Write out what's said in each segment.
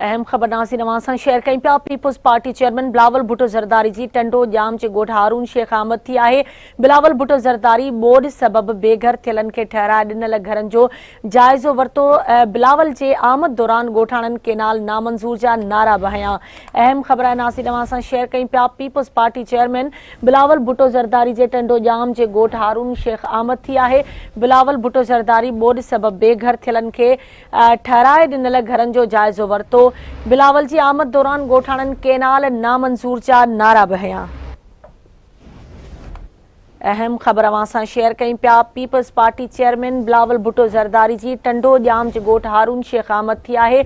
اهم خبر ناظرين اوهان سان شيئر ڪيون پيا peoples party chairman Bilawal Bhutto Zardari جي ٽنڊو ڄام جي ڳوٺ هارون شيخ آمد ٿي آهي بلاول ڀٽو زرداري ٻوڏ سبب بي گهر ٿيلن کي ٺهرائي ڏنل گهرن جو جائزو ورتو بلاول جي آمد دوران ڳوٺاڻن ڪينال نامنظور جا نعرا به هنيا اهم خبر آهي ناظرين اوهان سان شيئر ڪيون پيا peoples party chairman Bilawal Bhutto Zardari جي ٽنڊو ڄام جي ڳوٺ هارون شيخ آمد ٿي آهي بلاول ڀٽو زرداري ٻوڏ سبب بي گهر ٿيلن کي ٺهرائي ڏنل گهرن جو جائزو ورتو، بلاول جي آمد دوران ڳوٺاڻن ڪينال نامنظور جا نعرا به هنيا. اهم خبر اوهان سان شيئر ڪيون پيا، peoples party chairman Bilawal Bhutto Zardari جي ٽنڊو ڄام جي ڳوٺ هارون شيخ آمد ٿي آهي،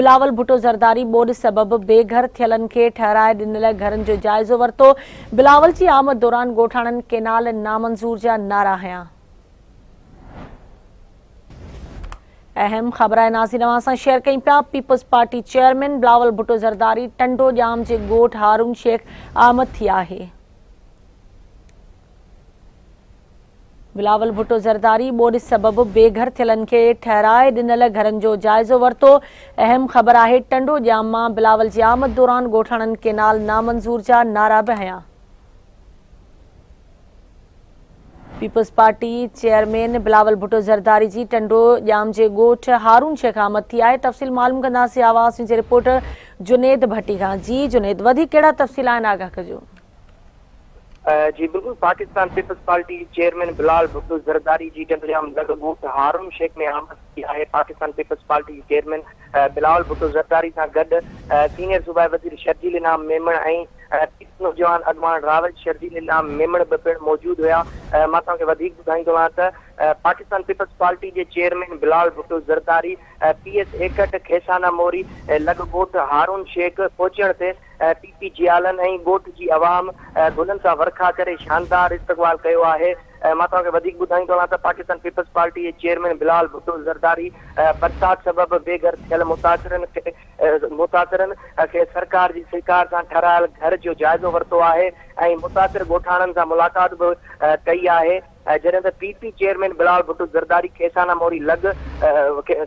بلاول ڀٽو زرداري ٻوڏ سبب بي گهر ٿيلن کي ٺهرائي ڏنل گهرن جو جائزو ورتو، بلاول جي آمد دوران ڳوٺاڻن ڪينال نامنظور جا نعرا هنيا. اهم خبر آهي ناظرين اوهان سان شيئر ڪيون پيا peoples party chairman Bilawal Bhutto Zardari Tando Jam جي ڳوٺ هارون شيخ آمد ٿي آهي. بلاول ڀٽو زرداري ٻوڏ سبب بي گهر ٿيلن کي ٺهرائي ڏنل گهرن جو جائزو ورتو اهم خبر آهي ٽنڊو ڄام مان بلاول جي آمد دوران ڳوٺاڻن ڪينال نامنظور جا نعرا به هنيا. Peoples party chairman Bilawal Bhutto Zardari جي ٽنڊو ڄام جي ڳوٺ هارون شيخ آمد ٿي آهي تفصيل معلوم ڪنداسين آواز نيوز جي رپورٽر جنيد ڀٽي کان جي جنيد وڌيڪ ڪهڙا تفصيل آهن آگاهه ڪجو. جي بلڪل پاڪستان پيپلز پارٽي جي چيئرمين بلال ڀٽو زرداري جي ٽنڊو ڄام لڳ ڳوٺ هارون شيخ ۾ آمد ٿي آهي پاڪستان پيپلز پارٽي جي چيئرمين بلاول ڀٽو زرداري سان گڏ سينيئر صوبائي وزير شرجيل انعام ميمڻ ۽ پيپلز نوجوان اڳواڻ راول شرجيل انعام ميمڻ به پڻ موجود هيا. مان توهان کي وڌيڪ ٻڌائيندو هلان ته پاڪستان پيپلز پارٽي جي chairman Bilawal Bhutto Zardari P S 61 Khesana Mori لڳ ڳوٺ هارون شيخ پهچڻ تي پي پي جيالن ۽ ڳوٺ جي عوام گلن سان ورکا ڪري شاندار استقبال ڪيو آهي. مان توهان کي وڌيڪ ٻڌائيندو هلان ته پاڪستان پيپلز پارٽي جي چيئرمين بلال ڀٽو زرداري برسات سبب بي گهر ٿيل متاثرن کي متاثرن کي سرڪار جي سهڪار سان ٺهرايل گهر جو جائزو ورتو آهي ۽ متاثر ڳوٺاڻن سان ملاقات به ڪئي آهي جڏهن ته P P chairman Bilawal Bhutto Zardari Khesana Mori لڳ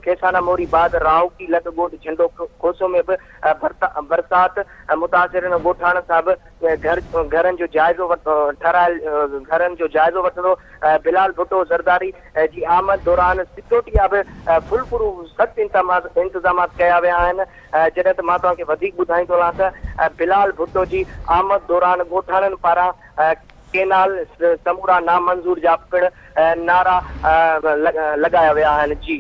کيسانا موري بعد راهوڪي لڳ ڳوٺ جهنڊو کوسو ۾ به برسات متاثرن ڳوٺاڻن سان به گهر گهرن جو جائزو ٺهرايل گهرن جو جائزو وٺندو بلال ڀٽو زرداري جي آمد دوران سيڪيورٽي جا به فل پروف سخت انتظامات ڪيا ويا آهن جڏهن ته مان توهان کي وڌيڪ ٻڌائيندو هلان ته بلال ڀٽو جي آمد دوران ڳوٺاڻن پاران ڪينال سمورا نامنظور جا پڻ نعرا لڳايا ويا آهن جي.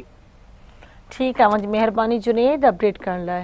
ٺيڪ آهي اوهان جي مهرباني جنيد اپڊيٽ ڪرڻ لاء.